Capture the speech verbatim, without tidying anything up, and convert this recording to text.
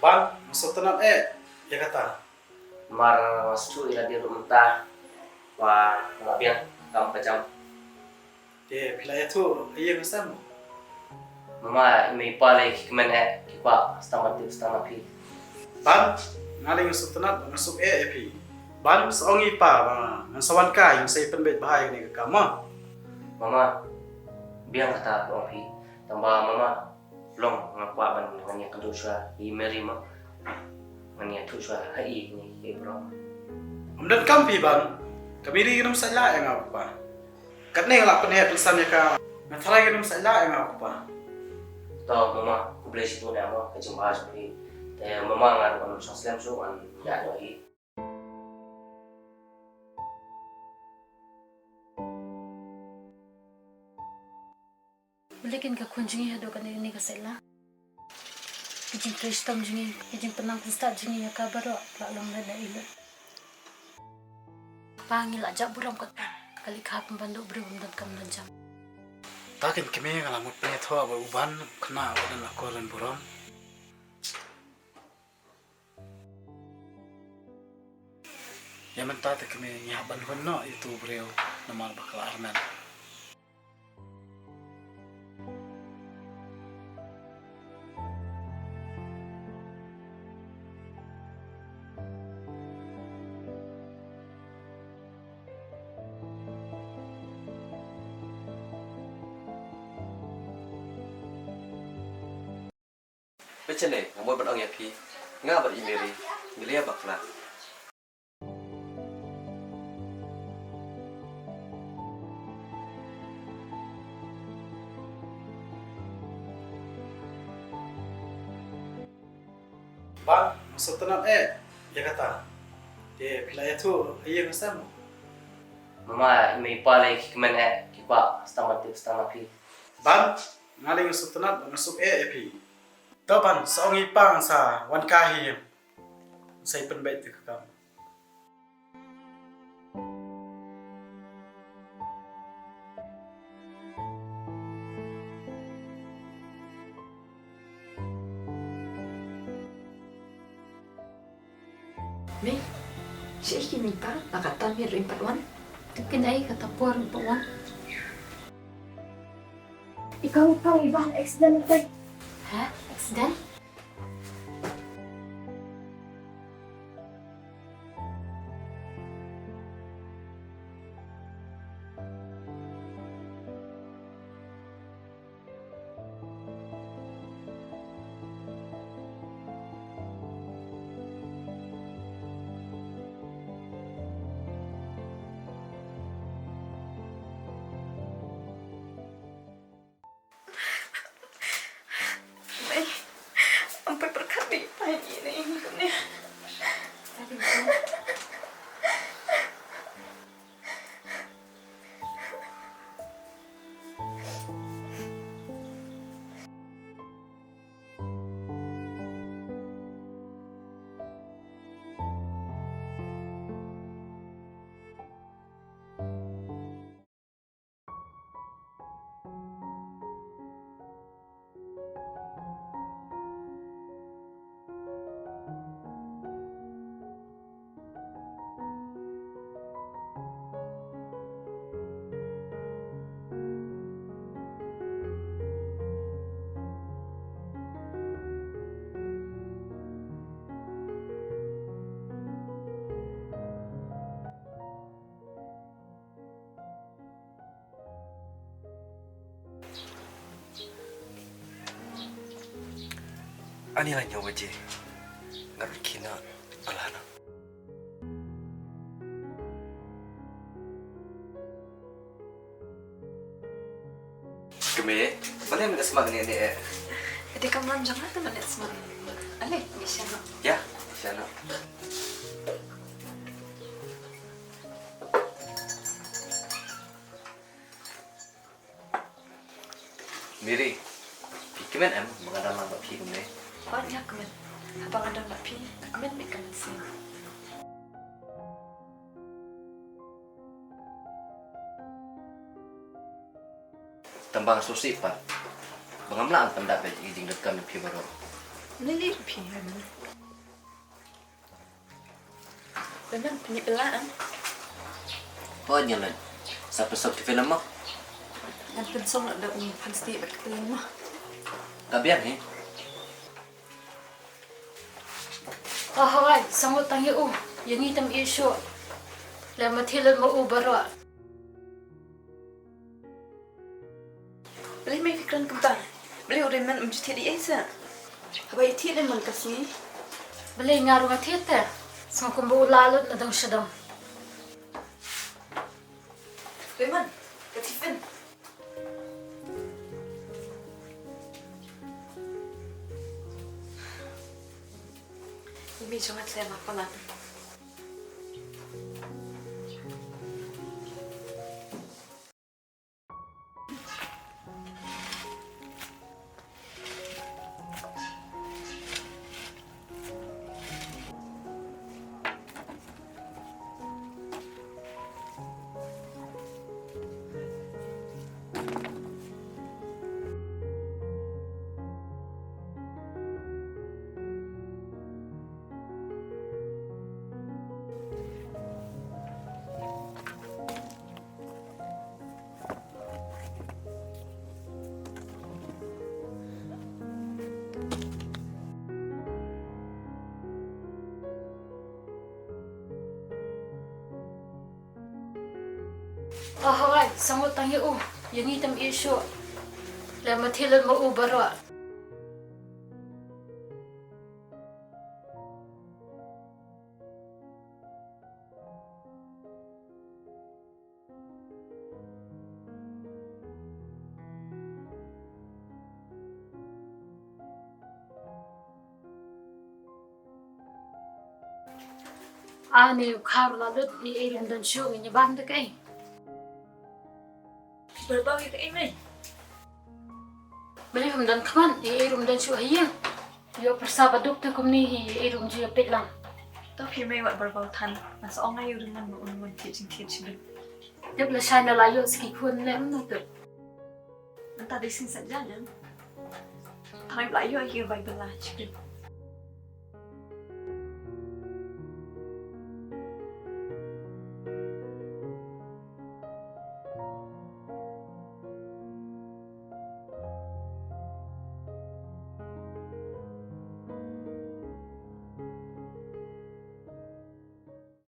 Ban, nga sngewtynnat eh ïa kata. Mar nga shu ïa la dei ruh mynta. Wa nga biang kam ka jam. Te phi la ïathuh ïa nga sem? Mama, i mei i pa lei ki kmen eh, ki kwah sdang ban tip sdang na phi. Ban, nga lei nga sngewtynnat, nga suk eh ïa phi. Ban, sa ong i pa ba ngan sa wan kai, ngan sa ïa pynbeit bha ïa kane ka kam mo. Mama, biang kata ka ong phi. Tang ba mama, long nga kwah ban ngan ïakynduh shuwa i Mary mo. Ngan ïathuh shuwa ha i kine ki briew. Ym donkam phi Ban, ka Mary kam sa ïa ïa nga papa. Katne nga la pynheh pynsan ïa ka. Nga tharai ka nym sa ïa nga papa. To mama, khublei shibun ïa mo ka jingbha jong phi. Te mama, nga ruh ngam shong slem shuh, ngan ïa ïoh hi. Balei kin ka khun jong ngi haduh kane kane ka sait la? Ka jingtrei shitom jong ngi, ka jingpynlang pynstad jong ngi ïa ka baroh la long lehnohei lut. Kpa, ngi la jah burom katto, ka leit kha pynban duh briew bym donkam donkam. Ta kin kmie, nga la mut pynïathuh ba u Ban u khynnah uba don akor don burom. Ïa mynta te kmie, ngi hap ban hun noh ïa utu u briew namar ba ka la armet. Bad shane nga mut ban ong ïa phi, nga bad i Mary ngi la ïa bakla. Ban, nga sngewtynnat eh ïa kata. Te phi la ïathuh ha ïing ha sem? Mama, i mei i pa lei ki kmen eh, ki kwah sdang ban tip sdang na phi. Ban, nga lei nga sngewtynnat, nga suk eh ïa phi. To Ban, sa ong i pa ngan sa wan kai hi. Sa ïa pynbeit ïa ka kam. Mei, shaei ki mei pa, la katta miet ruh ym pat wan. Te kane kata por ym pat wan. I kang i kang i Ban accident. Ha? Accident? Mei, ym poi pyrkhat beit ïa i pa ïa ngi ne ïa ngi kumne. Ani la ñiew baje. Ngat kina alana. Kmie, balei me smat ne ne eh? Ade kam lam jong nga te me smat. Ale, ni shano. Ya, shano. Miri, phi kmen em ba nga dang lang bad phi kumne? Wat ïa kmen. Haba nga dang bad phi, nga kmen beit ka mynsiem. Tang ba nga sngewsih pat ba ngam lah ban pyndap ïa ki jingdonkam jong phi baroh. Lili phi. Benar, phi ni pela, ah? Oh, nyalan. Sa pesok ke film mo? Ngan pensong nak dak ni phan sti bad keteling mo. Ka biang, he? Oh, hawai, sangut tang ïa u. Ïa ngi tam ïa shuh. La ma thilot ma u baroh. Balei me phi kren kumta? Balei u Raymond um ju thied ei ei sa? Haba ïa thied Raymond ka sngi. Balei nga ruh nga thied te? Sngew kumba u lah lut na dong sha dong. Raymond, ka tiffin. Imi jong nga tlem ma palat. Oh, hawai, sangut tang ïa u. Ïa ngi tam ïa shuh. La ma thilot ma u baroh. Ani u khar la lut, i ei rum don shuh, ngi ban da kaei. Barbau ïa kaei mei? Balei phim don khmat, i ei rum don shuh ha ïing. Ïoh pyrsa ba duk te kumne hi, i ei rum ju ïa peit lang. To phi mei wat barbau than, ngan sa ong ai u ring ngan ba un wan thied jingthied shuh. Tip la shai na la ïoh ski khun ne um na tu. Anta dei sin sa jan jan. Thang la ïoh hi bai bela shuh.